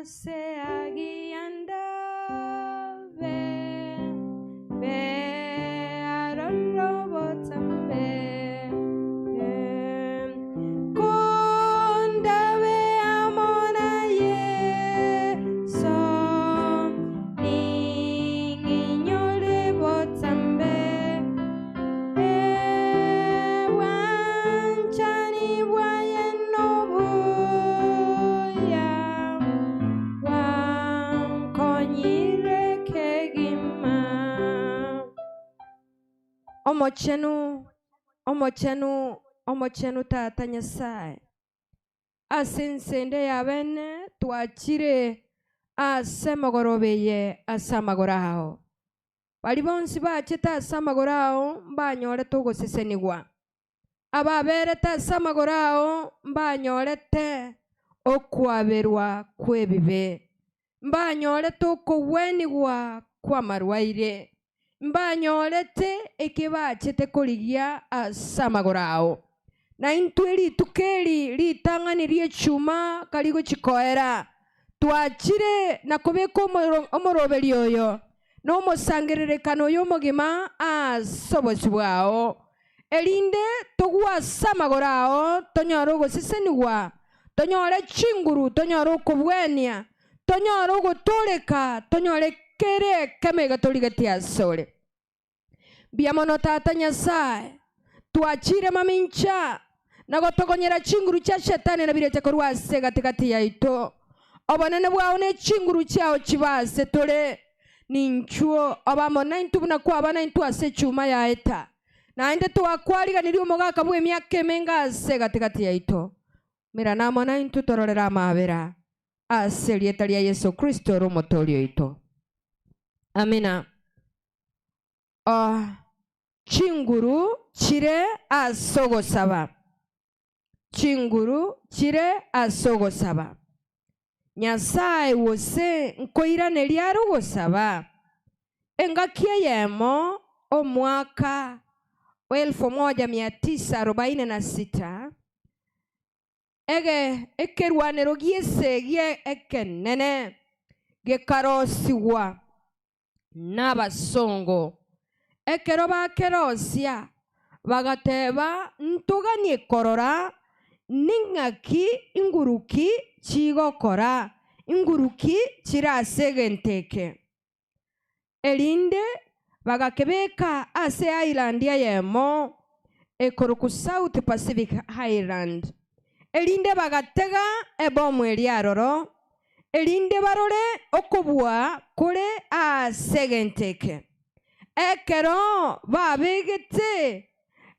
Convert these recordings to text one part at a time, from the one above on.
Ase agiya ndabe, be aroro botambe. Kondabe amo na Yeso, ning'inyore botambe. Obwanchani bwaye nobuya, bwankonyire kegima. Omochenu, omochenu, omochenu Tata Nyasae, ase ense ende ya bene twachire ase emegoroba eye ase amagoro ao. Baria bonsi bachete ase amagoro ao mbanyorete ogosesenigwa, ababerete ase amagoro ao mbanyorete okwaberwa kw'ebibe, mbanyorete okogwenigwa kw'amarwaire, mbanyorete eke bachete korigia ase amagoro ao. Na intwe rituko eri ritang'ani ri'echuma karigochia koera, twachire na kobeka omoroberio oyo na omosangererekano oyo omogima ase obosio bwao, erinde togwe ase amagoro ao, tonyore ogosesenigwa, tonyore chinguru, tonyore okobwania, tonyore ogotooreka, tonyore kera ekemo iga torigetie asore. Mbuya mono Tata Nyasae, twachire mamincha na gotogonyera chinguru chia Shetani na birecha korwa ase egati-gati yaito. Obonene bwao ne chinguru chiao chibe ase tore. Ninchuo obe amo naintwe buna kwaba naintwe ase echuma yaeta. Naende twakwariganirie omogaka bw'emiaka emenge ase egati-gati yaito. Merana amo naintwe tororere amaabera ase erieta ria Yeso Kristo ore Omotoori oito. Amina. Chinguru chire ase ogosaba, chinguru chire ase ogosaba. Nyasae gose nkoiraneria are ogosaba? Engaki eyemo omwaka o elfu moja mia tisa arobaini na sita, ege ekerwanero gi'esegi ekenene gekarosigwa nabasongo. Ekero bakerosia, bagateba, Ntoganie korora ning'aki inguruki chigokora, inguruki chire ase egento eke. Erinde bagakebeka ase island eyemo ekorokwa South Pacific Island, erinde bagatega ebomu eria aroro, erinde barore okobua kore ase egento eke. Ekero babegete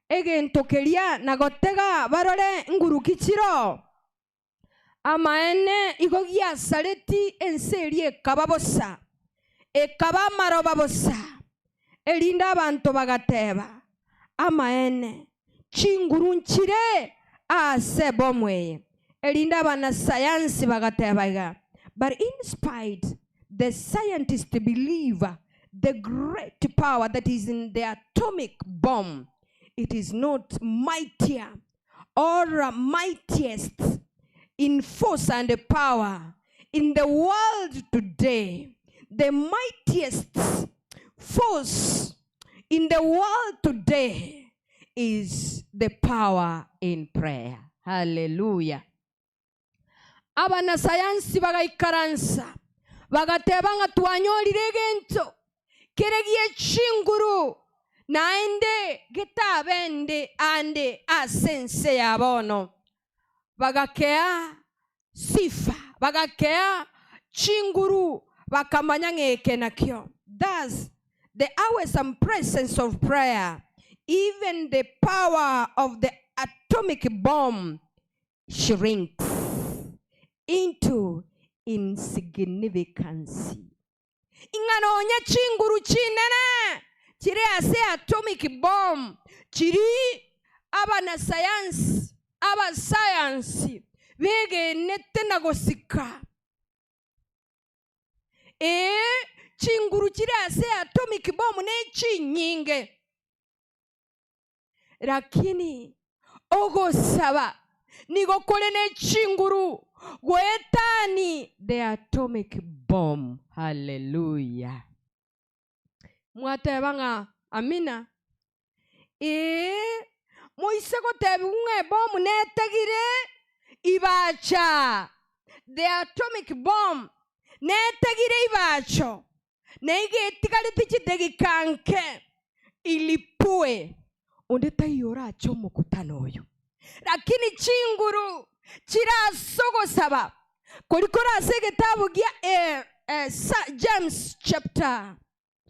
egento keria na gotega barore nguruki chiroo, amaene igo giasareti ense eria ekaba bosa, ekaba amaroba bosa, erinde abanto bagateba, Amaene, chinguru nchire ase ebomu eye. Erinde abanasayansi bagateba iga, But in spite the scientists believe the great power that is in the atomic bomb, it is not mightier or mightiest in force and power in the world today, the mightiest force in the world today is the power in prayer. Haleluya. Abanasayansi bagaikaransa bagateba ng'a twanyorire egento kere gie chinguru naende getabende ande ase ense ya bono. Bagakea sifa, bagakea chinguru, bakamanya ng'a eke nakio. Thus, the awesome presence of prayer, even the power of the atomic bomb shrinks into insignificancy. Ing'a nonya chinguru chinene chire ase atomic bomb chiri abanasayansi abasayansi begenete na gosika. Ee, chinguru chire ase atomic bomb nechinyinge. Lakini ogosaba. Nigo kore ne chinguru goetani the atomic bomb. Haleluya! Mwateba ng'a amina. Ee, moise gotebigwa ng'a ebomu netegire ibacha, the atomic bomb netegire ibacho, na iga etigareti chidegika nke ilipue, onde taiyo orache omokutano oyo. Lakini chinguru chire ase ogosaba koria kore ase egetabu gia eh, eh, James chapter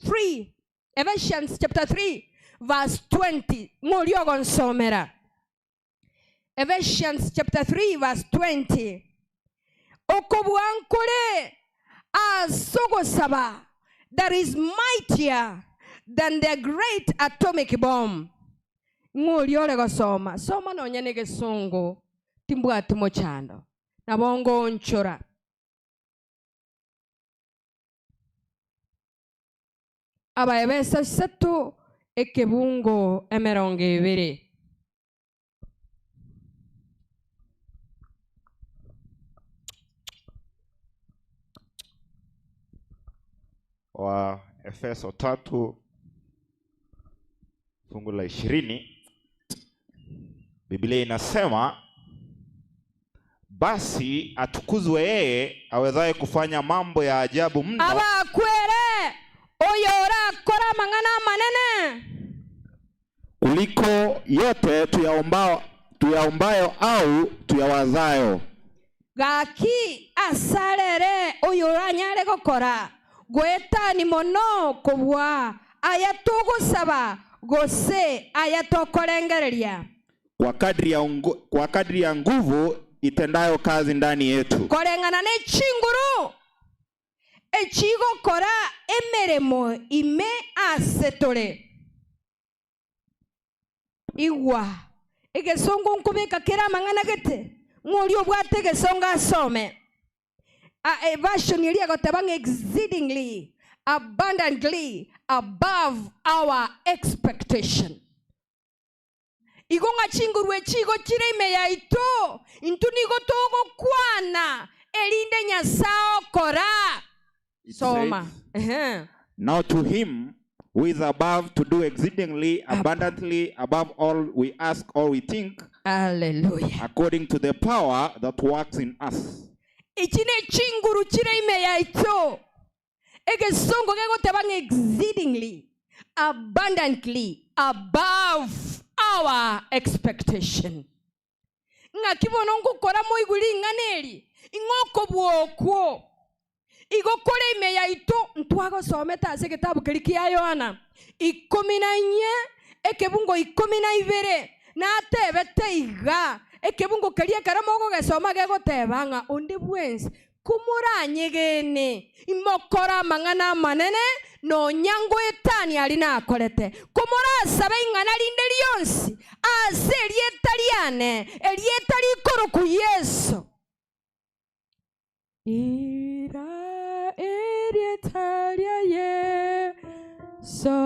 3, Ephesians chapter 3 verse 20, ng'a oria ogonsomera. Ephesians chapter 3 verse 20. Okobua nkore ase ogosaba that is mightier than the great atomic bomb. Ng'a oria ore gosoma, soma nonya negesongo, timbwati mochando, nabo ngoonchora. Abaefeso isato ekebungo emerongo ebere. Waefeso tatu fungu la 20, Biblia inasema basi atukuzwe yeye awezaye kufanya mambo ya ajabu mno Abakwere oyorakore amang'ana amanene. kuliko yote tuyaombao, tuyaombayo au tuyawazayo. Gaki asare ere oyoranyare gokora goetani mono kobua aya togosaba gose aya tokorengereria. Kwa kadri ya, ungu, kwa kadri ya nguvu itendayo kazi ndani yetu. Koreng'ana ne chinguru echigokora emeremo ime ase tore. Igwa, egesongo nkobeka kere amang'ana gete, ng'a oria obwate egesongo asome. A Eversion eria egoteba ng'a exceedingly abundantly above our expectation. Igo ng'a chinguru echi igo chire ime yaito, intwe nigo togokwana, erinde Nyasae okora. It Soma. says, Ehe. Now to him who is above to do exceedingly abundantly above all we ask or we think, Haleluya. according to the power that works in us. Echi ne chinguru chire ime yaito. Egesongo gegoteba ng'a exceedingly abundantly above our expectation. Ng'aki bono ngokora moigwe ring'ana eri, ing'o okobua okwo igo kore ime yaito? Ntwagosomete ase egetabu keria kia Yohana 14, ekebungo 12, natebete iga, ekebungo keria ekero mogogesoma gegoteba ng'a onde bwensi Komoranyegene, imokore amang'ana amanene, nonya ngoetania aria nakorete. Komorasabe ing'ana rinde rionsi ase erieta riane, erieta rikorokwa Yeso. Ira erieta ria Yeso,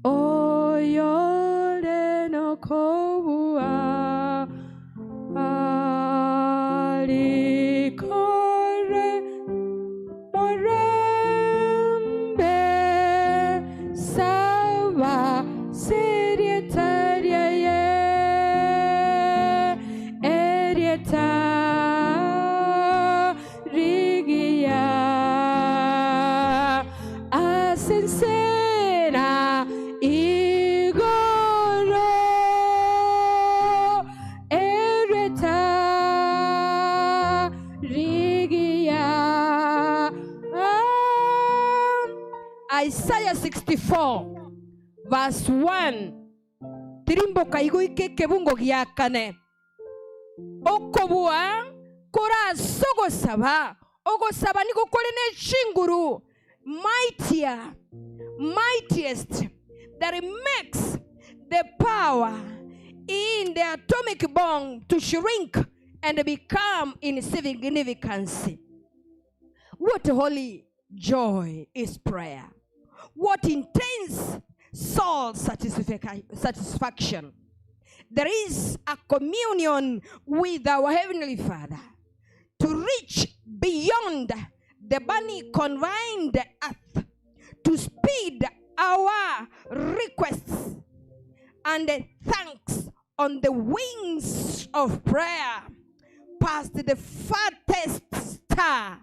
oyore nokobua. Arikore morembe, saba serieta riaye, erieta rigiya ase ense na igoro, erieta rigiya. Isaiah 64 verse 1 tirimboka igoika ekebungo gia kane. Okobua kore ase ogosaba, ogosaba nigo kore ne chinguru, mightier, mightiest, that makes the power in the atomic bomb to shrink and become insignificant. What holy joy is prayer! What intense soul satisfaction! There is a communion with our heavenly Father to reach beyond the bunny confined earth to speed our requests and thanks on the wings of prayer past the farthest star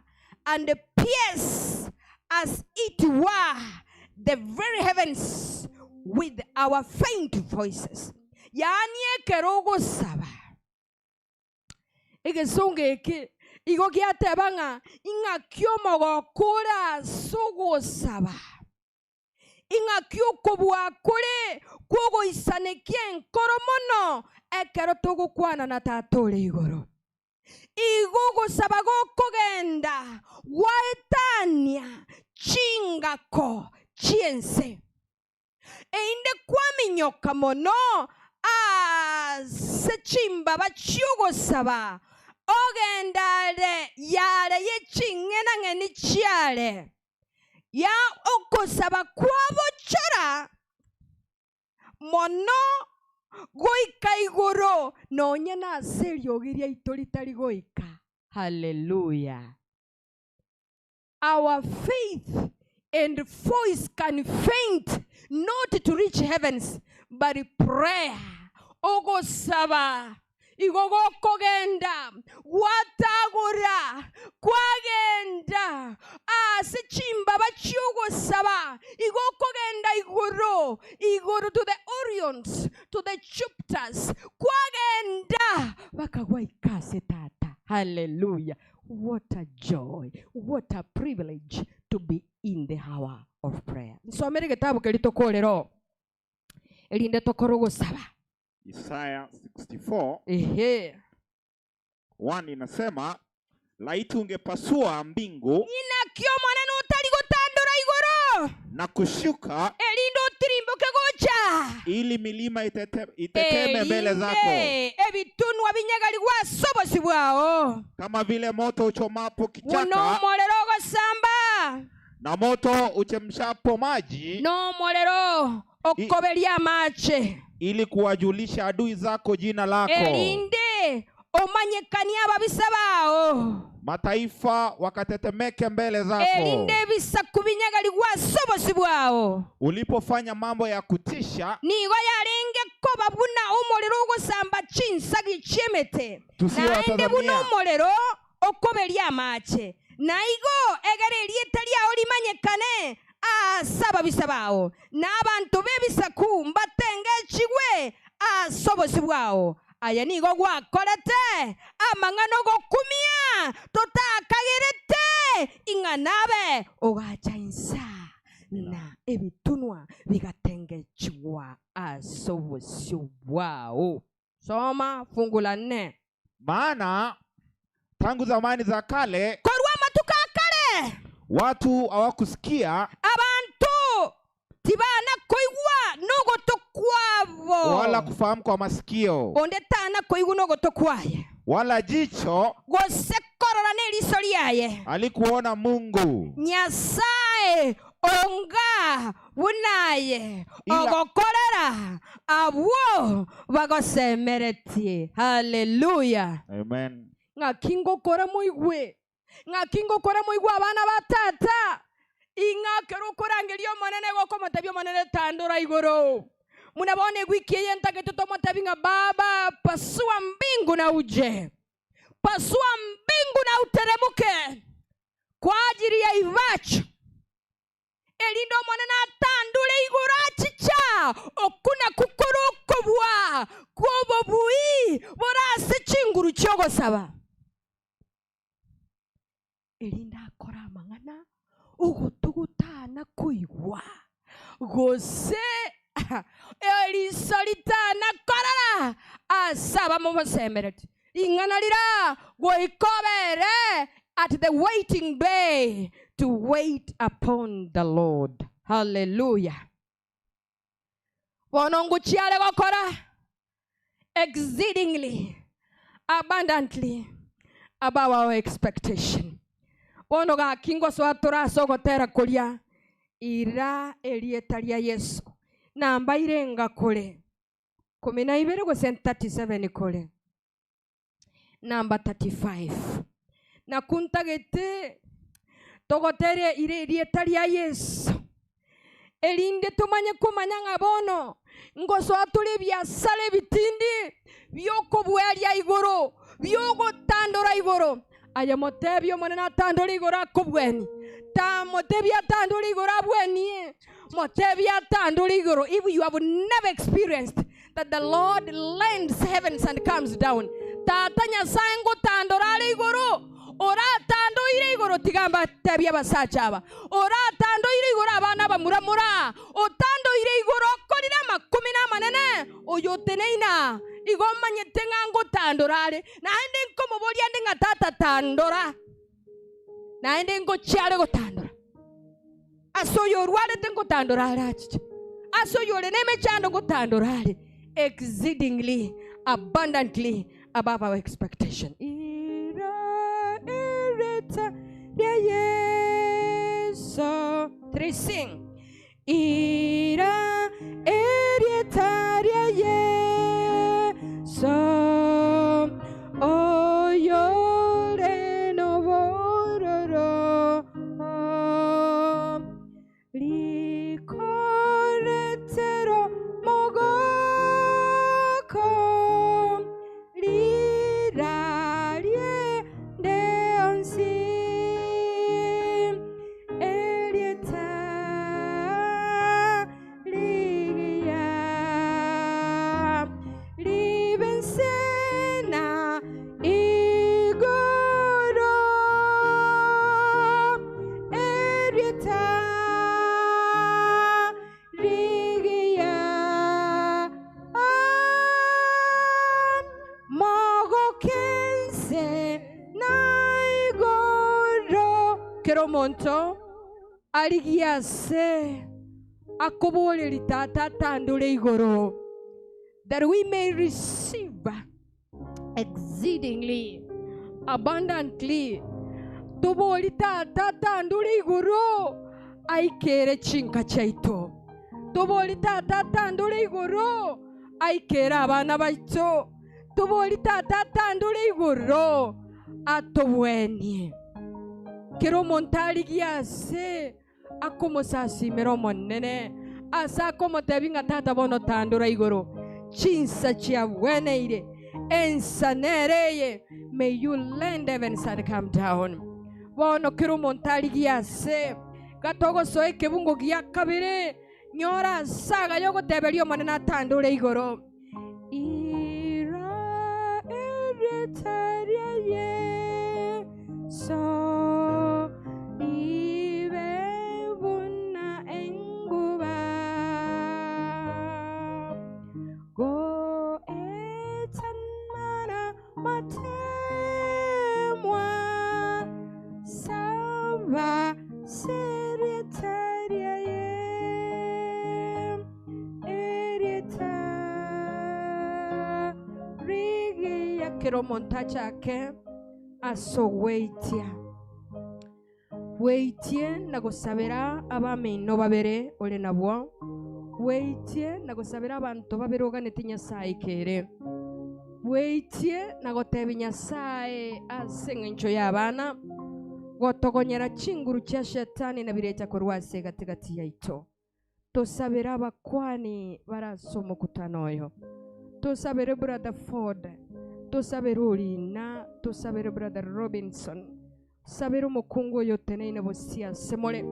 and pierce as it were the very heavens with our faint voices. Yaani ekero ogosaba egesongo eke igo giateba ng'a ing'aki omogoko ore ase ogosaba. Ing'aki okobua kore kw'ogoisanekia enkoro mono ekero togokwana na Tata ore igoro. Igo ogosaba gokogenda gwaetania chingako chi'ense, erinde kwaminyoka mono ase chimbaba chi'ogosaba, ogende are yare ye ching'enang'eni chiare, ya ogosaba kwabochora mono goika igoro, nonya nase eriogi riaito ritari goika. Haleluya! Our faith and voice can faint not to reach heavens, but prayer, ogosaba, Igo gokogenda gwatagora, kwagenda ase chimbaba chi'ogosaba, igo okogenda igoro, igoro to the Orions, to the Jupiters, kwagenda baka gwaika ase Tata. Haleluya! What a joy, what a privilege to be in the hour of prayer. Nsomere egetabu keria tokorera oo, erinde tokore ogosaba. Isaya 64 Ehe. 1 inasema laiti ungepasua mbingu Inaki Omonene otari gotandora igoro, na kushuka erinde otirimboke gocha, ili milima itete, iteteme mbele zako erinde ebitunwa binyegarigwe ase obosio bwao, kama vile moto uchomapo buna kichaka omorero ogosamba, na moto uchemshapo maji na omorero okoberia amache, ili kuwajulisha adui zako jina lako erinde omanyekanie ababisa bao, mataifa wakatetemeke mbele zako erinde ebisaku binyegarigwe ase obosio bwao. ulipofanya mambo ya kutisha Nigo yarenge koba buna omorero ogosamba chinsagi chi'emete, naende buna Tusiowatazamia. omorero okoberia amache. Na igo egere erieta riao rimanyekane ase ababisa bao, na abanto b'ebisaku mbatengechigwe ase obosio bwao. Aye nigo gwakorete amang'ana ogokumia, totakagerete ing'a nabe ogacha insa, na ebitunwa bigatengechigwa ase obosio bwao. Soma fungu la nne. Maana tangu zamani za kale Korwa amatuko a kare watu hawakusikia abanto tibana koigwa nogoto kwabo, wala kufahamu kwa masikio onde tana koigwa nogoto kwaye, wala jicho gose korora neriso riaye. alikuona Mungu Nyasae onga bunaye Ila- ogokorera abwo bagosemeretie. Haleluya. Amen. Ng'aki ngokora moigwe, ng'aki ngokora moigwe abana ba tata, ing'a ekero okorangeria Omonene gokomotebia Omonene tandora igoro. Muna bono ewiki eye ntagete tomotebi ng'a Baba, pasua mbingu na uje, pasua mbingu na uteremuke kwa ajili ya ibacho, erinde Omonene atandure igoro achicha, okuna kukora okobua kw'obobui bore ase chinguru chi'ogosaba, erinde akore amang'ana ogotugutana koigwa, gose eriso ritana korora ase abamomosemereti. Ring'ana rira goika obere at the waiting bay to wait upon the Lord. Hallelujah. Bono ngochiare gokora exceedingly abundantly above our expectation. Bono gaki ngosoa tore ase ogotera koria ira erieta ria Yesu nambaire ngakore. Kumi na ibere gose 37 kore? Number 35. Nakwo ntagete togotere ire erieta ria Yeso, erinde tomanye komanya ng'a bono ngosoa tore ebiasara ebitindi bi'okobweria igoro, bi'ogotandora igoro. Aye motebie Omonene atandore igoro akobwenie. Tamotebie atandore igoro abwenie. Motebie atandore igoro. If you have never experienced that the Lord lends heavens and comes down. Tata Nyasae ngotandora are igoro. Oratandoire igoro tiga mbatebie abasacha aba. Oratandoire igoro abana abamura moraa. Otandoire igoro okorire amakumi na amanene. Oyo oteneine aa igo omanyete ng'a ngotandora are. Naende nkomoboria nde ng'a tata tandora, naende ngochia are gotandora. Ase oyo orwarete ngotandora are achiche, ase oyo ore nemechando ngotandora are, exceedingly abundantly above our expectation. Ira erieta ria Yeso. Three sing. Ira erieta ria Yeso, oyore nobororo, rikoretero mogoko, rirarie nde onsi. Erieta rigiya ribe inse na igoro. Erieta rigiya mogoke inse na igoro. Kera omonto arigie ase akoboreria Tata atandore igoro, that we may receive exceedingly abundantly. Tobori Tata atandore igoro aikere chinka chiaito. Tobori Tata atandore igoro aikere abana baito. Tobori Tata atandore igoro atobwenie. Kera omonto arigie ase akomosasimera Omonene, ase akomotebia ng'a Tata bono tandora igoro, chinsa chiabweneire, ensa nere eye, may you lend heavens and come down. Bono kera omonto arigie ase gatogosoa ekebungo gia kabere, nyora ase agaya ogoteberia Omonene atandore igoro. Ira erieta ria Yeso ribe buna enguba, goetanana matemwa, saba serieta riaye. Erieta rigiya kera omonto achake ase ogweitia. Bweitie na gosabera abamino babere ore nabwo, bweitie na gosabera abanto babere oganeti Nyasae aikere. Bweitie na gotebia Nyasae ase engencho y'abana, gotogonyera chinguru chia Shetani na birecha korwa ase egati-gati yaito. Tosabere abakuani bare ase omokutano oyo. Tosabere Brother Ford, tosabere Orina, tosabere Brother Robinson, sabera omokungu oyo oteneine bosio ase more,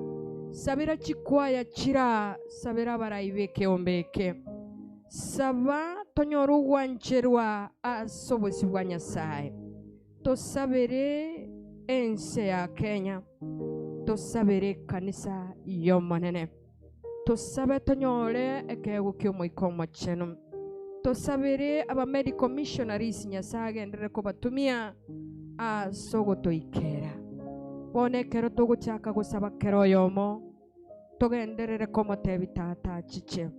sabera chikwaya chiraa, sabera abarai b'ekeombe eke. Saba tonyore ogwancherwa ase obosio bwa Nyasae. Tosabere ense ya Kenya. Tosabere ekanisa y'Omonene. Tosabe tonyore ekeegwa ki'Omoika Omochenu. Tosabere abamedical missionaries Nyasae agenderere kobatumia ase ogotoikera. Bono ekero togochaka gosaba kera oyomo, togenderere komotebia Tata achiche.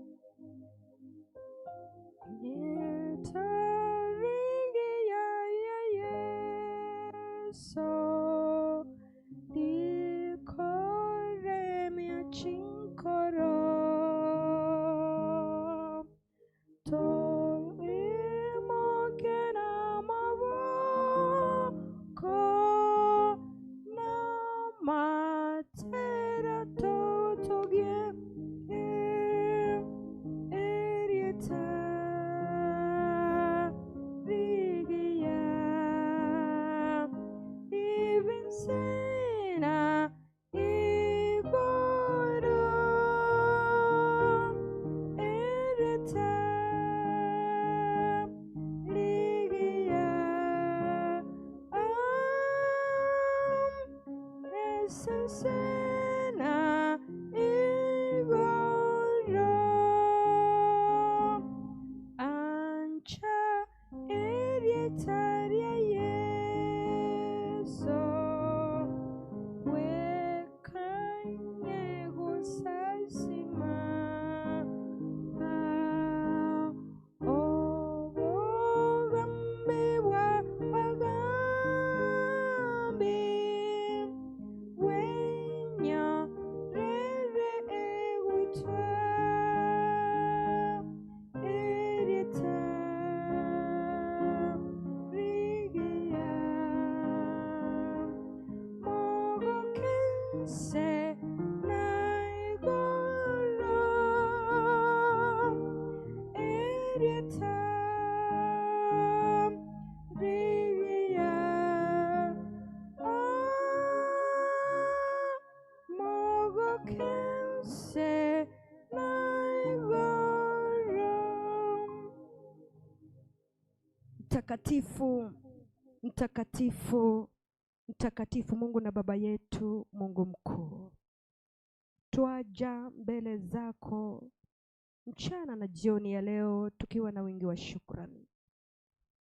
Rikoremia chinkoro. Ense na igoro, ancha erieta ria Yeso, bwekanye gosasima. Obogambi bw'abagambi bwenyorere egutwa, erieta rigiya, mogoke inse na igoro, erieta rigiya, mogoke inse na igoro. Mtakatifu, mtakatifu, mtakatifu Mungu na Baba yetu, Mungu mkuu, twaja mbele zako mchana na jioni ya leo tukiwa na wingi wa shukrani.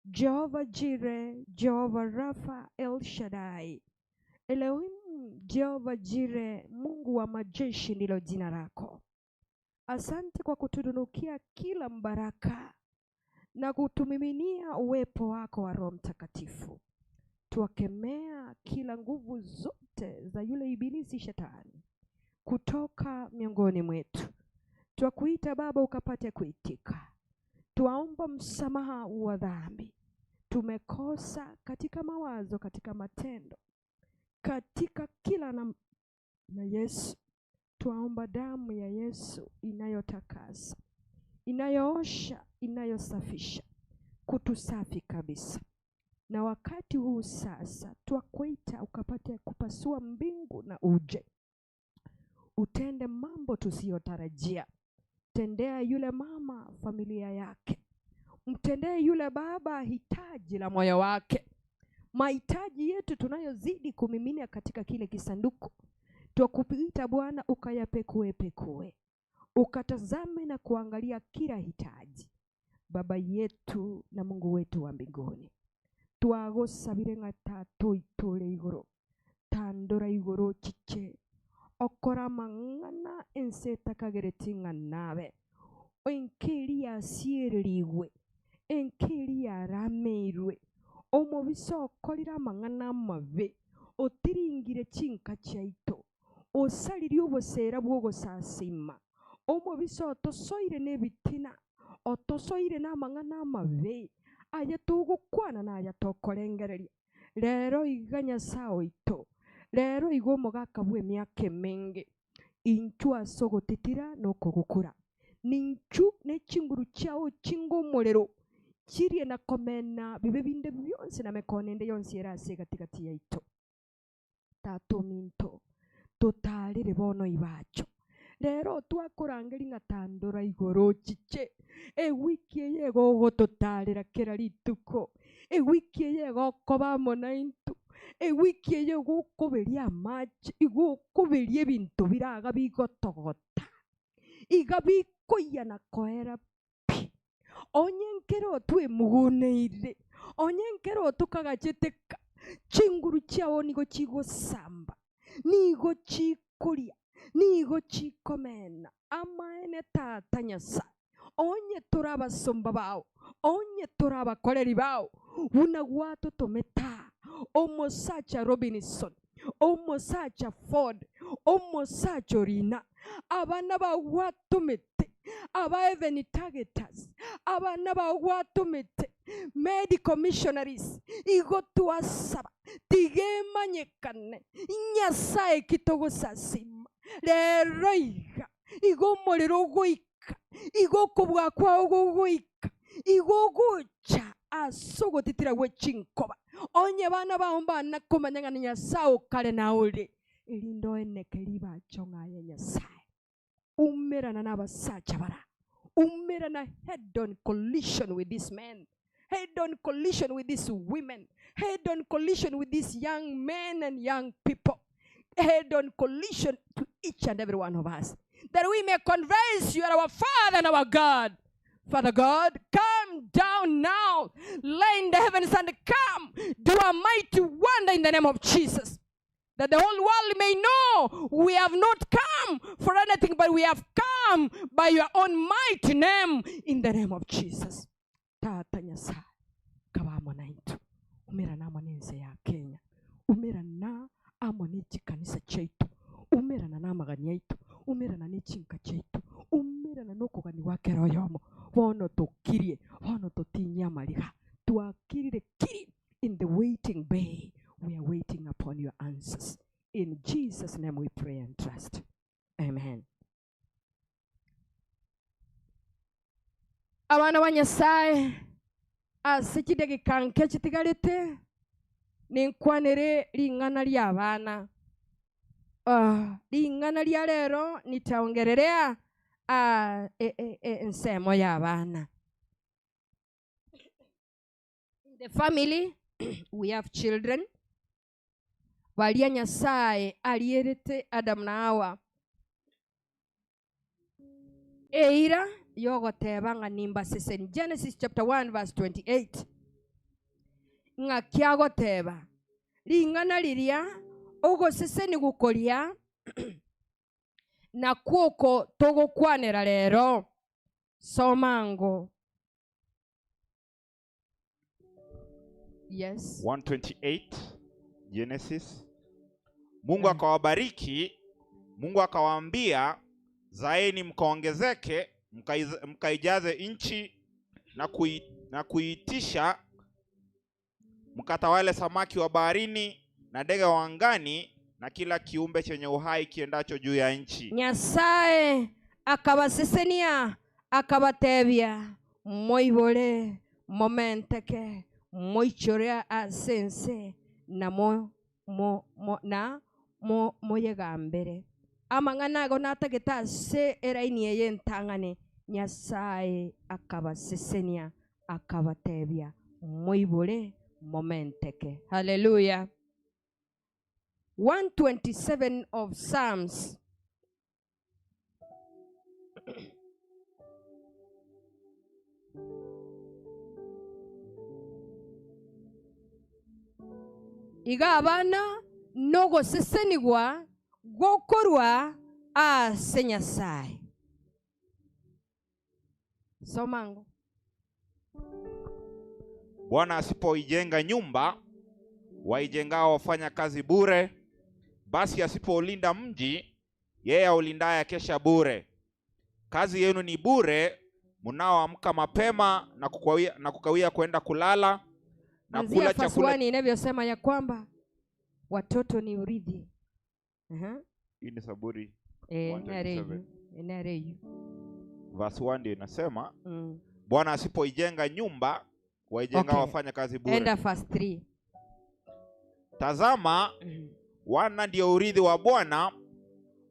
Jehova Jire, Jehova Rafa, El Shaddai, Elohim, Jehova Jire, Mungu wa majeshi ndilo jina lako. Asante kwa kutudunukia kila mbaraka na kutumiminia uwepo wako wa Roho Mtakatifu. Twakemea kila nguvu zote za yule ibilisi shetani kutoka miongoni mwetu. Twakuita Baba ukapate kuitika. Twaomba msamaha wa dhambi. Tumekosa katika mawazo, katika matendo, katika kila namna. Yesu, twaomba damu ya Yesu inayotakasa, inayoosha, inayosafisha, kutusafi kabisa. Na wakati huu sasa twakuita ukapate kupasua mbingu na uje utende mambo tusiyotarajia. Tendea yule mama familia yake, mtendee yule baba hitaji la moyo wake. Mahitaji yetu tunayozidi kumimina katika kile kisanduku, twakuita Bwana ukayapekuepekue, ukatazame na kuangalia kila hitaji. Baba yetu na Mungu wetu wa mbinguni, twagũcabire ng'a Tata oito ore igoro, tandora igoro ochiche, okore amang'ana ense etakagereti ng'a nabe, enka eria yasiererigwe, enka eria yarameirwe, omobisa okorire amang'ana amabe, otiringire chinka chiaito, osaririe obosera bw'ogosasima, omobisa otosoire nebitina, otosoire namang'ana amabe, aya togokwana na aya tokorengereria. Rero iga Nyasae oito, rero iga omogaka bw'emiaka emenge, inchuo ase ogotitira na okogukura, ninchu ne chinguru chiao chinga omorero, chirie na komena bibe binde bionsi na mekono ende yonsi ere ase egati-gati yaito. Tata ominto, totarere bono ibacho. Rero twakorangeria ng'a tandora igoro ochiche, ewiki eye egogototarera kera rituko, ewiki eye egokoba amo naintwe, ewiki eye egokoberia amache, igokoberia ebinto biraga bigotogota, iga bikoyia na koera pi. Onye nkero twemuguneire, onye nkero tokagachete ka, chinguru chiao nigo chigosamba, nigo chikoria, nigo chikomena. Amaene Tata Nyasae, onye tore abasomba bao, onye tore abakoreri bao, buna gwatotomete aa, omosacha Robinson, omosacha Ford, omosacha Orina, abana bao gwatomete, aba Heaven Targeters, abana bao gwatomete, medical missionaries, igo twasaba, tiga emanyekane, Nyasae ki togosasima, rero iga, igo omorero ogoika, igo okobua kwao gogoika, igo ogocha ase ogotitira gwe chinkoba, onye bana bao mbana komanya ng'a Nyasae o kare na ore, erinde oeneke ribacho ng'a aye Nyasae. Umerana nabasacha bara, umerana head on collision with these men, head on collision with these women, head on collision with these young men and young people. head on collision to each and every one of us, that we may confess you are our Father and our God. Father God, come down now, lay in the heavens and come, do a mighty wonder in the name of Jesus. That the whole world may know we have not come for anything, but we have come by your own mighty name in the name of Jesus. Tata Nyasaye, kaba amo naintwe, umerana amo nense ya Kenya, umerana amo ne chikanisa chiaito, umerana namagani aito, umerana ne chinka chiaito, umerana nokogani gwa kera oyomo. Bono tokirie, bono totinyie amariga, twakirire kiri in the waiting bay, we are waiting upon your answers. In Jesus name we pray and trust. Amen. Abana ba Nyasae, ase chidageka nke chitigarete, ninkwanere ring'ana ri'abana. Ah, ring'ana ria rero nitaongererea ah, e, e, e, ensemo y'abana. In the family we have children baria Nyasae arierete Adam na Hawa Eira y'ogoteba ng'a nimbaseseni. Genesis chapter 1 verse 28. Ng'aki agoteba? Ring'ana riria ogosesenigwa koria nakwo oko togokwanera rero. Soma ango. Yes. 128 Genesis. Mungu akawabariki, Mungu akawaambia, zaeni mkaongezeke, mkaijaze nchi na kui, na kuitisha, mkatawale samaki wa baharini na ndege wa angani na kila kiumbe chenye uhai kiendacho juu ya nchi. Nyasae akabasesenia, akabatebia, Moibore, momenteke, moichore ase ense, na mo, mo, mo, na mo, moyegambere. Amang'ana ago natagete ase eraini eye entang'ani. Nyasae akabasesenia, akabatebia, Moibore, momenteke. Haleluya! 127 of Psalms. Iga abana nogosesenigwa gokorwa ase Nyasae. Soma ango. Bwana asipoijenga nyumba, waijengao wafanya kazi bure. Basi asipoulinda mji, yeye aulindaye akesha bure. Kazi yenu ni bure, mnaoamka mapema na kukawia, na kukawia kwenda kulala na Anzia kula verse chakula. 1 inavyosema ya kwamba watoto ni urithi. Aha. Hii ni Zaburi Eh, 127. nereyu. Nereyu. Verse 1 ndio inasema Bwana asipoijenga nyumba, waijengao Okay. wafanya kazi bure. Enda verse 3. Tazama, wana ndio urithi wa Bwana,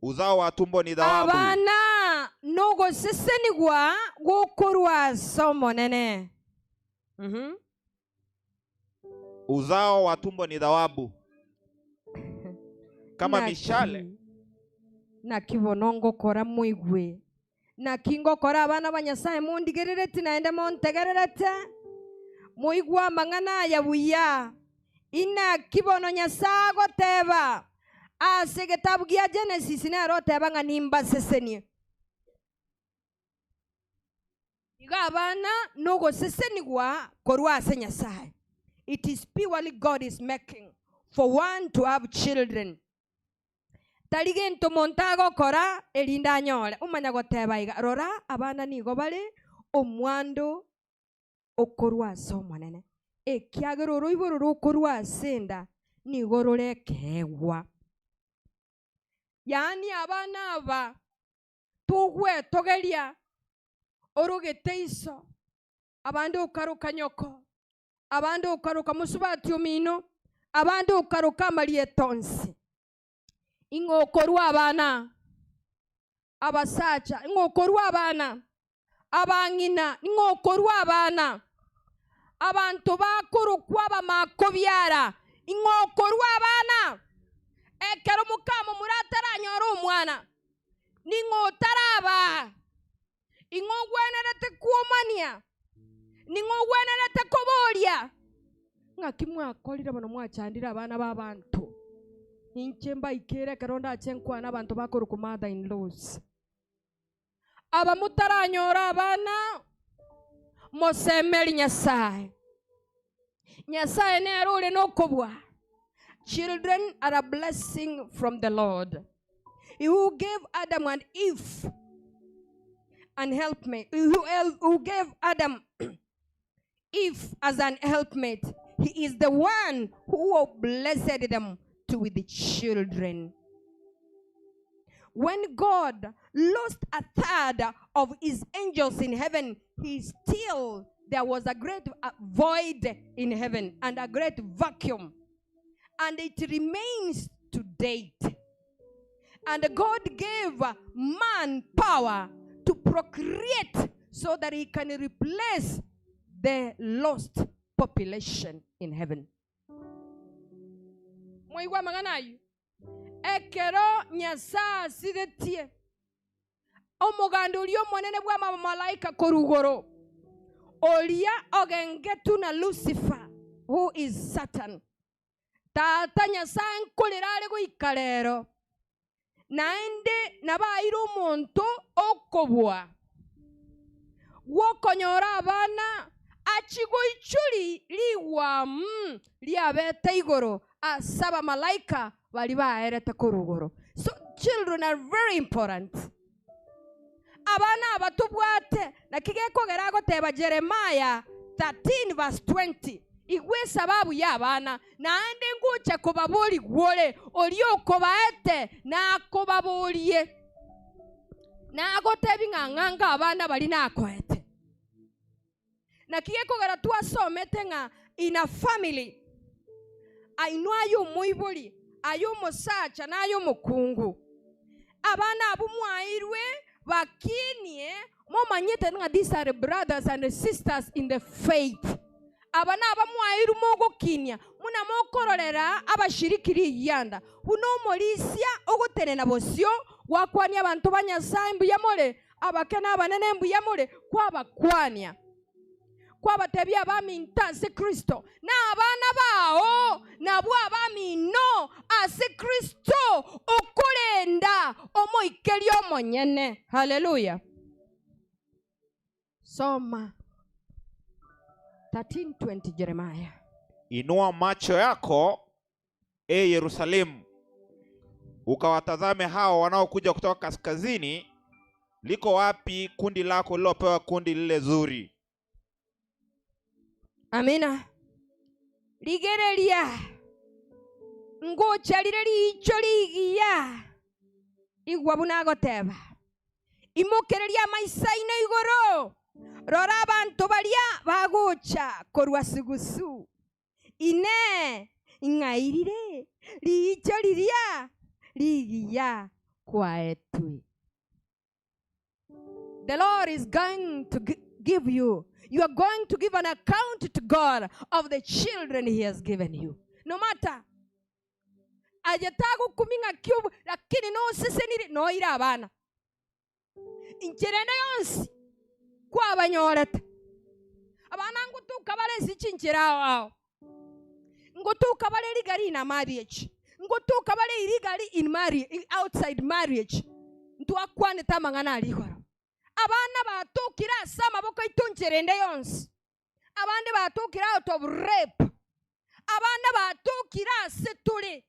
uzao wa tumbo ni thawabu. Abana nogosesenigwa gokorwa ase Omonene. Uzao wa tumbo ni thawabu kama Naki- mishale Naki bono ngokora moigwe. Naki ngokora abana ba Nyasaye mondigerereti naende montegererete. Moigwe amang'ana aya buya. Inaki bono Nyasaye agoteba ase egetabu gia Genesis nere oteba ng'a nimbasesenie. Iga abana nogosesenigwa korwa ase Nyasaye. It is purely God is making for one to have children. Tari gento monto agokora erinde anyore. Omanya goteba iga, rora abana nigo bare omwando okorwa ase Omonene. Ekiagera oroiboro rokorwa ase enda nigo rore ekeegwa. Yaani abana aba togwetogeria orogete iso, abande okaroka nyoko, abande okaroka mosubati omino, abande okaroka amarieta onsi. Ing'o okorwa abana abasacha, ing'o okorwa abana abang'ina, ing'o okorwa abana abanto bakorokwa abamakobiara, ing'o okorwa abana. Ekero mokamomura ataranyora omwana, ning'o otarabaa? Ing'o ogwenerete kwomania? Ning'o ogwenerete koboria? Ng'aki mwakorire bono mwachandire abana b'abanto? Inche mbaikere ekero ndache nkwane abanto bakorokwa mother in laws. Aba motaranyora abana, mosemeri Nyasae. Nyasae nere ore nokobua. Children are a blessing from the Lord. He who gave Adam and Eve an helpmate, who, who gave Adam Eve as an helpmate, he is the one who blessed them to with children. When God lost a third of his angels in heaven, he still there was a great void in heaven and a great vacuum. And it remains to date. And God gave man power to procreate so that he can replace the lost population in heaven. Mwaigwa amang'ana ayio? Ekero Nyasae asiretie omoganda oria omonene bw'amamalaika korwa igoro, oria ogengetwe na Lucifer, who is Satan, Tata Nyasae nkorera are goika rero, naende nabaeire omonto okobua gw'okonyora abana achie goichoria rigwamu riabete igoro ase abamalaika baria baerete korwa igoro. So children are very important. Abana aba tobwate, naki gekogera agoteba Jeremiah 13 verse 20, Igwa esababu y'abana, naende ngocha kobaborigwa ore, oria okobaete nakobaborie. Nagotebi ng'a ng'anga abana baria nakoete. Naki gekogera twasomete ng'a in a family, ainwe aye omoibori, aye omosacha na aye omokungu, abana abwo mwaeirwe bakinie momanyete ng'a these are brothers and sisters in the faith. Aba nabamwaeirwe mogokinia, buna mokororera abashiriki rigianda, buna omorisia ogotenena bosio gwakwania abanto ba Nyasae mbuya more, abake na abanene mbuya more, kwabakwania, kwabatebia abaminto ase Kristo, na abana bao nabwo abamino ase Kristo, okorenda omoikeria omonyene. Haleluya! Soma 13:20 Jeremiah. Inua macho yako e Yerusalemu, ukawatazame hao wanaokuja kutoka kaskazini. Liko wapi kundi lako lilopewa, kundi lile zuri? Amina. Rigereria, ngocha rire riicho rigiya, igwa buna agoteba. Imokereria amaiso aino igoro, rora abanto baria bagocha korwa sugusu. Inee! Ing'airire riicho riria rigiya kwaetwe? The Lord is going to give you, you are going to give an account to God of the children he has given you. No matter aye tagokumia ng'aki obo, lakini nosesenire noire abana. Inchera ende yonsi kwabanyorete. Abana ngotoka bare ase chinchera ao ao. Ngotoka bare rigari in a marriage. Ngotoka bare illegally in marriage, outside marriage. Ntwakwanete amang'ana aria igoro. Abana batokire ase amaboko aito nchera ende yonsi. Abande batokire out of rape. Abana batokire ase tore.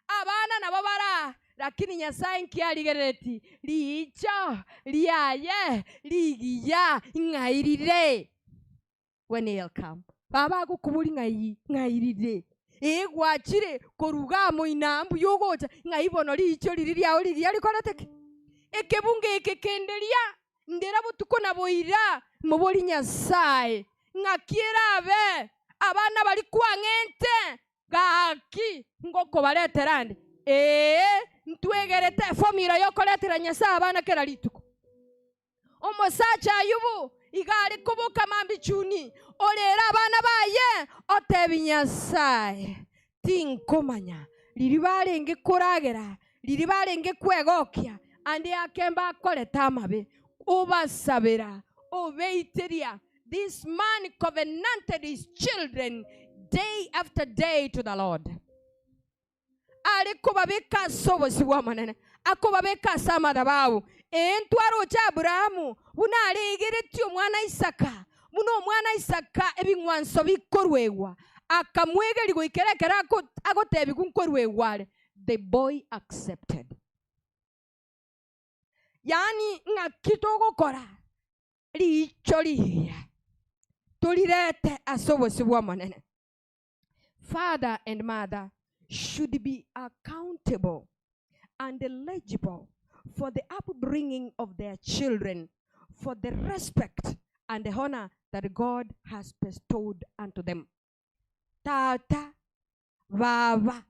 Abana nabo bare aa, lakini Nyasae nki arigerereti? Riicho riaye rigiya ng'ai rire? When he'll come. Baba agokoboria ng'ai ng'ai rire? Ee gwachire koruga amo inaa mbuya ogocha, ng'ai bono riicho riria riao rigiya rikorete ki? Ekebungo eke kenderia ndera botuko na boira, moborie Nyasae, ng'aki erabe abana baria kwang'ente Gaki ngokobaretera ande, ee, ntwegerete efomira y'okoretera Nyasae abana kera rituko. Omosacha Ayubu iga are koboka mambia chuni, orere abana baye, otebia Nyasae, Tinkomanya. Riria barenge koragera, riria barenge kwegokia, ande ake mbakorete amabe, obasabera, obeiteria. This man covenanted his children day after day to the Lord. Are kobabeka ase obosio bw'Omonene, akobabeka ase amadhabahu. Ee, ntwaroche Abrahamu buna aregeretie omwana Isaka, buna omwana Isaka ebing'wanso bikoruegwa, akamwegeria goikera ekero agotebigwa nkoruegwa are. The boy accepted. Yaani ng'aki togokora riicho rigiya torirete ase obosio bw'Omonene. Father and mother should be accountable and eligible for the upbringing of their children for the respect and the honor that God has bestowed unto them. Tata, baba,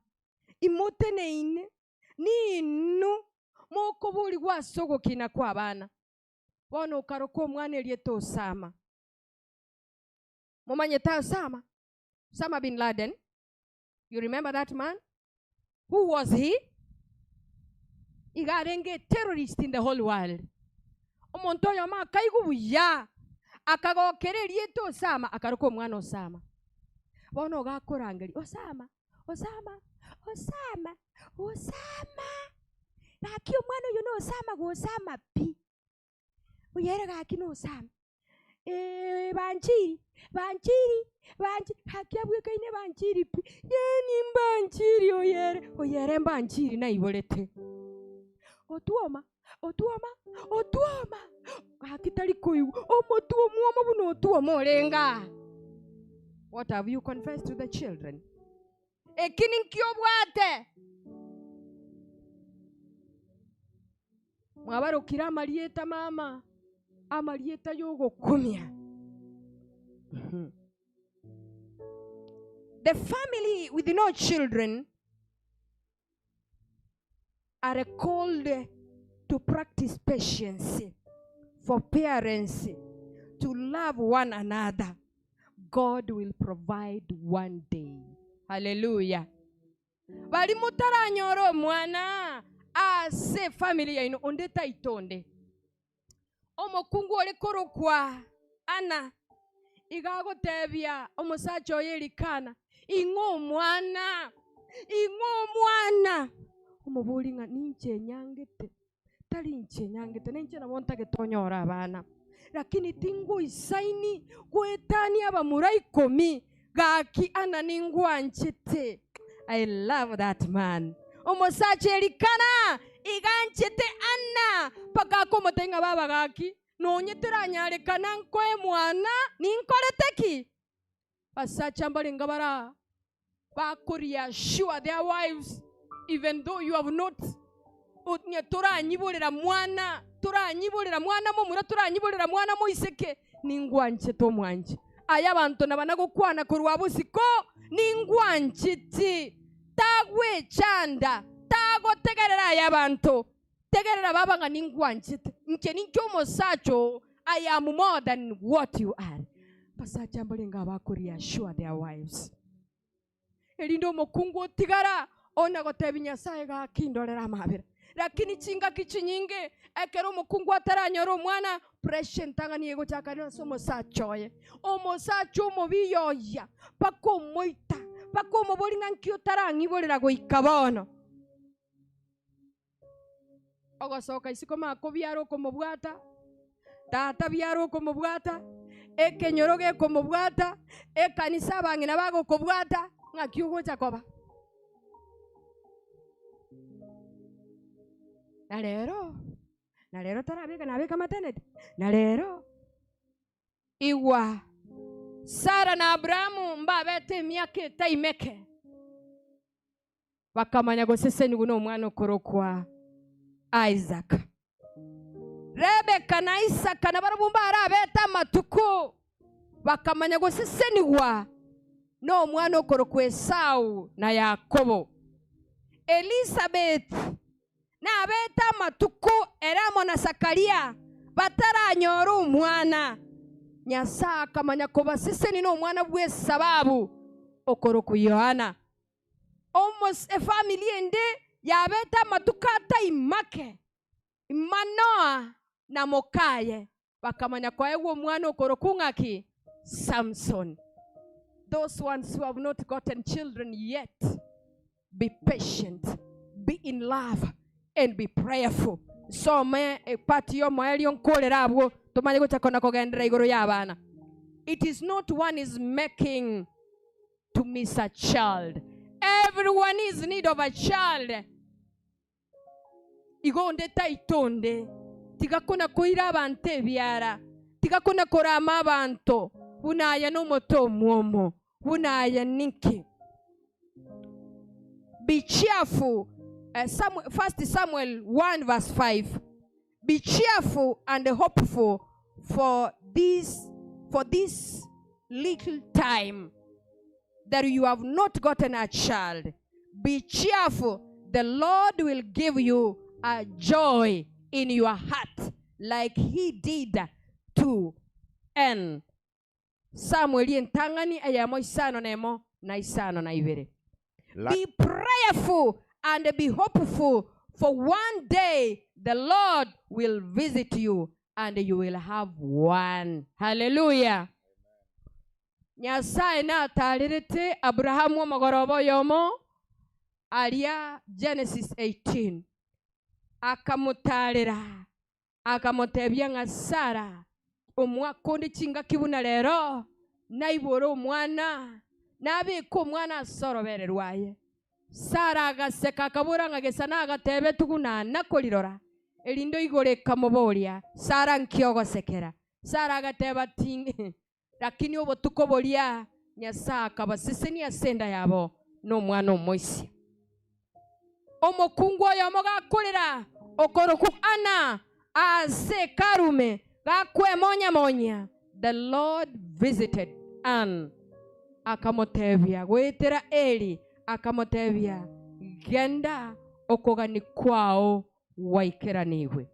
imoteneine ninwe mokoborigwa ase ogokina kw'abana. Bono okaroka omwana erieta Osama. Momanyete Osama? Osama bin Laden. You remember that man? Who was he? Iga arenge a terrorist in the whole world. Omonto oyomo akaigwa buya, akagokera erieta Osama, akaroka omwana Osama. Bono iga akorangeria, Osama, Osama, Osama, Osama! Gaki omwana oyo na Osama gosama pi. Oyere gaki nosame, Ee, banchiri, banchiri, banchi gaki abwekaine banchiri pi, yaani mbanchiri oyere, oyere mbanchiri naiborete. Otwoma, otwoma, otwoma, gaki tari koigwa, omotwe omwomo buna otwoma orenge aa. What have you confessed to the children? Eki ninki obwate? Mwabarokire amarieta mama, amarieta y'ogokumia. The family with no children are called to practice patience, for parents to love one another. God will provide one day. Hallelujah. Baria motaranyore omwana ase efamiri yaino, onde taita onde. Omokungu ore korokwa Ana iga agotebia omosacha oye Elikana, Ing'o omwana, ing'o omwana. Omobori ng'a ninche enyangete, tari inche enyangete, nainche nabo ntagete onyore abana, lakini tingoisaini goetania abamura ikomi, gaki Ana ningwanchete. I love that man. Omosacha Elikana iga anchete Ana mpaka akomotebia ng'a baba gaki nonye teranyarekana nkoe mwana ninkorete ki? Basacha mbarenge bara bakoreassure their wives even though you have not onye toranyiborera mwana toranyiborera mwana momura toranyiborera mwana moiseke ningwanchete omwanche. Aye abanto naba nagokwana korwa bosiko ningwancheti tagwechanda tagotegerera aye abanto tegerera baba ng'a ningwanchete inche ninche omosacha oo I am more than what you are. Abasacha mbarenge abakoreassure their wives. Erinde omokungu otigara ona gotebia Nyasae gaki ndorere amabera. Lakini chingaki chinyinge ekero omokungu ataranyora omwana, pressure entang'ani egochaka ase omosacha oye. Omosacha omobiya oya mpaka omoita, mpaka omoboria ng'a nki otarang'iborera goika bono. Ogosoka isiko mako biara okomobwata, tata biara okomobwata, ekenyoro gekomobwata, ekanisa abang'ina bagokobwata, ng'aki ogocha koba? Na rero, na rero tarabeka nabeka maternity, na rero Igwa, Sara na Abrahamu mbabete emiaka etaimeke, bakamanya gosesenigwa nomwana okorokwa Isaka. Rebeka na Isaka nabarabwo mbarabete amatuko, bakamanya gosesenigwa nomwana okorokwa Esau na Yakobo. Elisabeti Nabete amatuko ere amo na Zakaria bataranyora omwana. Nyasae akamanya kobasesenia nomwana bw'esababu okorokwa Yohana. Omos efamiri ende yabete amatuko atai make, Manoa na mokaye bakamanya koegwa omwana okorokwa ng'aki? Samson. Those ones who have not gotten children yet, be patient, be in love and be prayerful. Nsome epart y'omoerio nkorere abwo tomanye gocha kona kogenderera igoro y'abana. It is not one is making to miss a child. Everyone is need of a child. Igo onde taito onde, tiga kona koira abanto ebiara, tiga kona korama abanto buna aye nomote omwomo, buna aye ninki. Be cheerful, eh, Samuel, 1 Samuel 1 verse 5. Be cheerful and hopeful for this, for this little time that you have not gotten a child. Be cheerful, the Lord will give you a joy in your heart like he did to Anne. Samueli entang'ani eyemo isano nemo na isano na ibere. La- Be prayerful and be hopeful, for one day the Lord will visit you and you will have one. Hallelujah. Nyasae natarerete Abrahamu omogoroba oyomo aria Genesis 18 akamotarera Akamotebia ng'a Sara, omwaka onde chingaki buna rero, naibore omwana, nabeke omwana ase orobere rwaye. Sara agaseka, akabora ng'a gesa nagatebetwe buna nakorirora. Erinde igoro ekamoboria, Sara, nki ogosekera? Sara agateba, Ting Lakini obotuko boria Nyasae akabasesenia ase enda yabo nomwana omoisia. Omokungu oyomo gakorera okorokwa Ana ase Hekalu ime, gakwemonya-monya, the Lord visited Ann, akamotebia goetera Eli, akamotebia, Genda, okogania kwao gwaikeranigwe.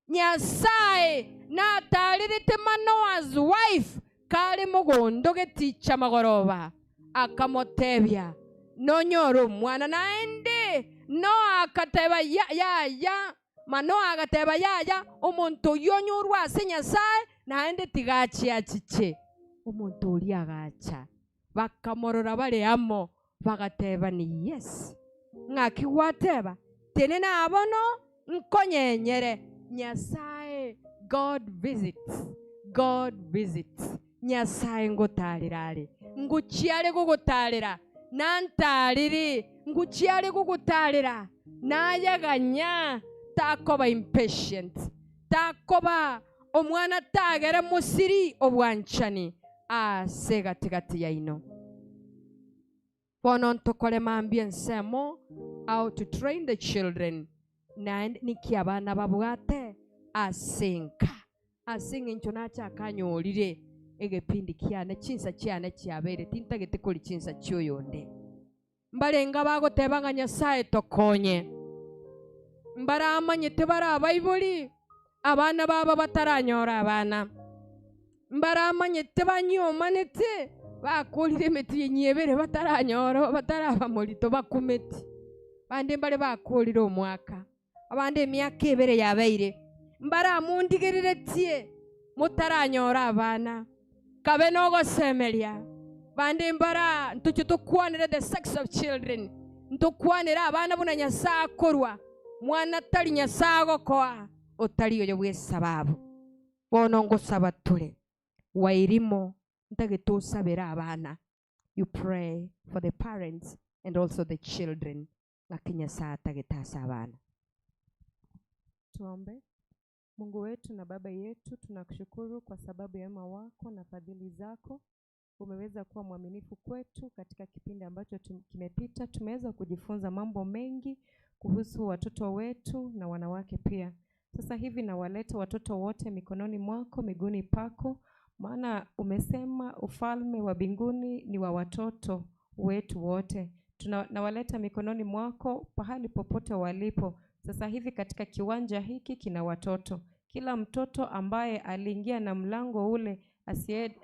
Nyasae natarerete Manoah's wife kare mogondo geticha magoroba, akamotebia, Nonyore omwana. Naende Noa agateba, Yaya. Manoa agateba, Yaya, omonto oyio onyorwe ase Nyasae, naende tiga achie achiche. Omonto oria agacha, bakamorora bare amo, Bagatebania, Yes, ng'aki gwateba? Tenena aa bono, nkonyenyere. Nyasae, God visits, God visits. Nyasae ngotarera are. Ngochia are gogotarera, nantarire. Ngochia are gogotarera, naye ganya. Takoba impatient, takoba omwana tagere mosiri obwanchani ase egati-gati yaino. Bono ntokore mambia ensemo how to train the children naende niki abana babwate ase enka. Ase eng'encho nache akanyorire egepindi kiane chinsa chiane chiabeire tintagete koria chinsa chioyonde. Mbarenge abagoteba ng'a Nyasae tokonye. Mbaramanyete bare abaibori abana babo bataranyora abana. Mbaramanyete banyiomanete bakorire emetienyi ebere bataranyora bataraba morito bakumeti. Bande mbare bakorire omwaka, abande emiaka ebere yabeire. Mbaramondigereretie motaranyora abana. Kabe nogosemeria. Bande mbara ntoche tokwanere the sex of children, ntokwanere abana buna Nyasae akorwa, mwana tari Nyasae agokoa, otari oyo bw'esababu. Bono ngosaba tore Wairimu ntagete osabere abana, you pray for the parents and also the children ng'aki Nyasae atagete ase abana. Tuombe. Mungu wetu na Baba yetu, tunakushukuru kwa sababu ya wema wako na fadhili zako. Umeweza kuwa mwaminifu kwetu katika kipindi ambacho kimepita. Tumeweza kujifunza mambo mengi kuhusu watoto wetu na wanawake pia. Sasa hivi nawaleta watoto wote mikononi mwako, miguuni pako, maana umesema ufalme wa mbinguni ni wa watoto wetu wote. Nawaleta mikononi mwako pahali popote walipo. Sasa hivi katika kiwanja hiki kina watoto. Kila mtoto ambaye aliingia na mlango ule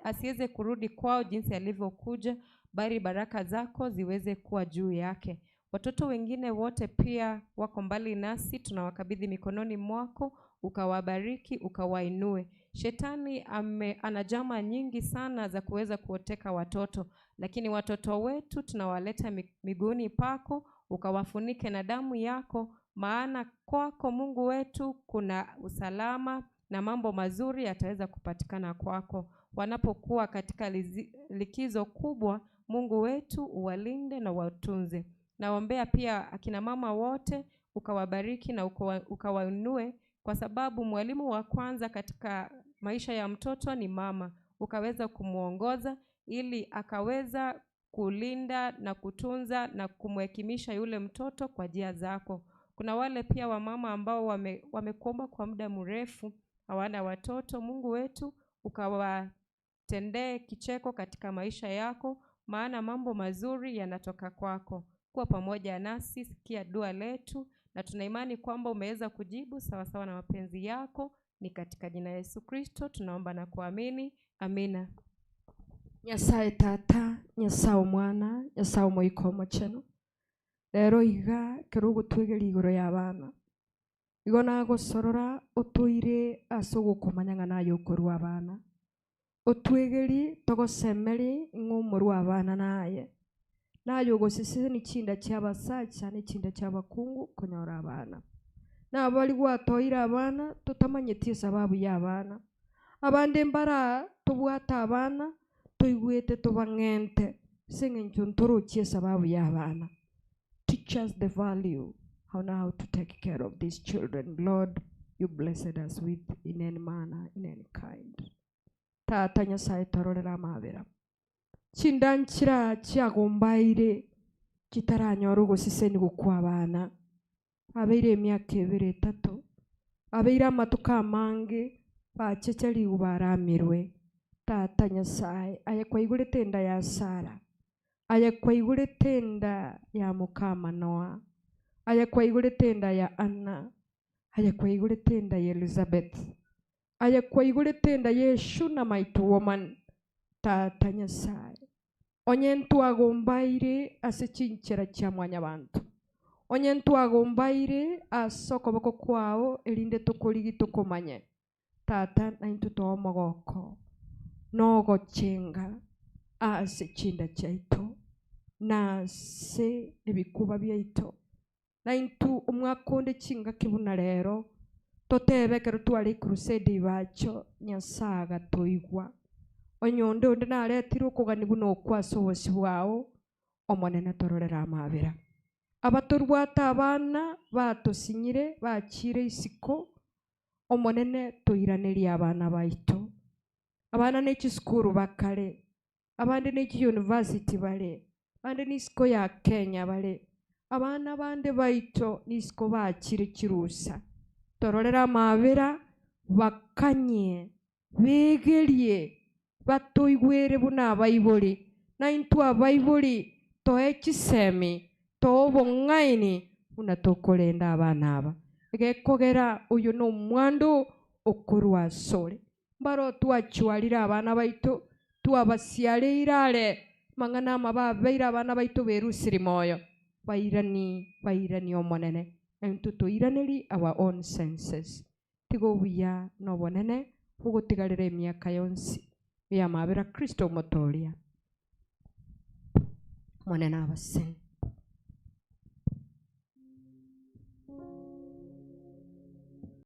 asiweze kurudi kwao jinsi alivyokuja. bali baraka zako ziweze kuwa juu yake. Watoto wengine wote pia wako mbali nasi, tunawakabidhi mikononi mwako, ukawabariki, ukawainue. Shetani ame, ana jama nyingi sana za kuweza kuoteka watoto, lakini watoto wetu tunawaleta miguuni pako, ukawafunike na damu yako, maana kwako Mungu wetu kuna usalama na mambo mazuri yataweza kupatikana kwako. Wanapokuwa katika lizi, likizo kubwa, Mungu wetu uwalinde na uwatunze. Naombea pia akina mama wote ukawabariki na ukawainue, kwa sababu mwalimu wa kwanza katika maisha ya mtoto ni mama. Ukaweza kumwongoza ili akaweza kulinda na kutunza na kumhekimisha yule mtoto kwa njia zako. Kuna wale pia wamama ambao wame, wamekuomba kwa muda mrefu hawana watoto. Mungu wetu ukawatendee kicheko katika maisha yako, maana mambo mazuri yanatoka kwako. Kuwa pamoja nasi, sikia dua letu, na tuna imani kwamba umeweza kujibu sawasawa na mapenzi yako. Ni katika jina Yesu Kristo tunaomba na kuamini, amina. Nyasaye Tata, Nyasaye Omwana, Nyasaye Omoika Omochenu, rero iga ekero ogotwegeria igoro y'abana, igo nagosorora otoire ase ogokomanya ng'a naye okorua abana. Otwegerie togosemerie ng'a omorua abana naye. Naye ogosesenia chinda chi'abasacha ne chinda chi'abakungu konyora abana. Nabari gwatoire abana totamanyeti esababu y'abana. Abande mbara tobwate abana toigwete tobang'ente ase eng'encho ntorochi esababu y'abana. Teach us the value on how to take care of these children. Lord, you blessed us with in any manner, in any kind. Tata Nyasaye tororere amabera. Chinda nchira chiagombaire chitaranyora ogoseseniwa kw'abana. Abeire emiaka ebere etato, abeire amatuko amange bachecherigwe baramirwe. Tata Nyasaye, aye kwaigurete enda ya Sara, aye kwaigurete enda ya moka Manoa, aye kwaigurete enda ya Anna, aye kwaigurete enda ya Elizabeth, aye kwaigurete enda ya Shunammite woman. Tata Nyasaye, onye ntwagombaire ase chinchera chia mwanyabanto, onye ntwagombaire ase okoboko kwao erinde tokorigi tokomanye. Tata naintwe toe omogoko nogochenga ase chinda chiaito na ase ebikuba biaito. Naintwe omwaka onde chingaki buna rero totebe ekero tware ecrusade ibacho Nyasaye agatoigwa. Onye onde onde naretire okogani buna okwo ase obosio bwao, Omonene tororere amabera. Abatorwate abana batosinyire bachire isiko, Omonene toiranerie abana baito. Abana ne chisukuru bakare, abande ne chiuniversity bare, abande nisiko ya Kenya bare, abana bande baito nisiko bachire chirusa. Tororere amabera, bakanye, begerie, batoigwere buna abaibori, naintwe abaibori toe chisemi, toe obong'aini buna tokorenda abana aba. Egekogera oyo nomwando okorwa asore. Mbaro twachwarire abana baito, twabasiareire are, mang'ana amabe abeire abana baito berusiri moyo. Bairani, bairani Omonene, naintwe toiraneri our own senses. Tiga obuya na obonene bogotigarera emiaka yonsi y'amabera Kristo Omotoria. Omonene abaseni.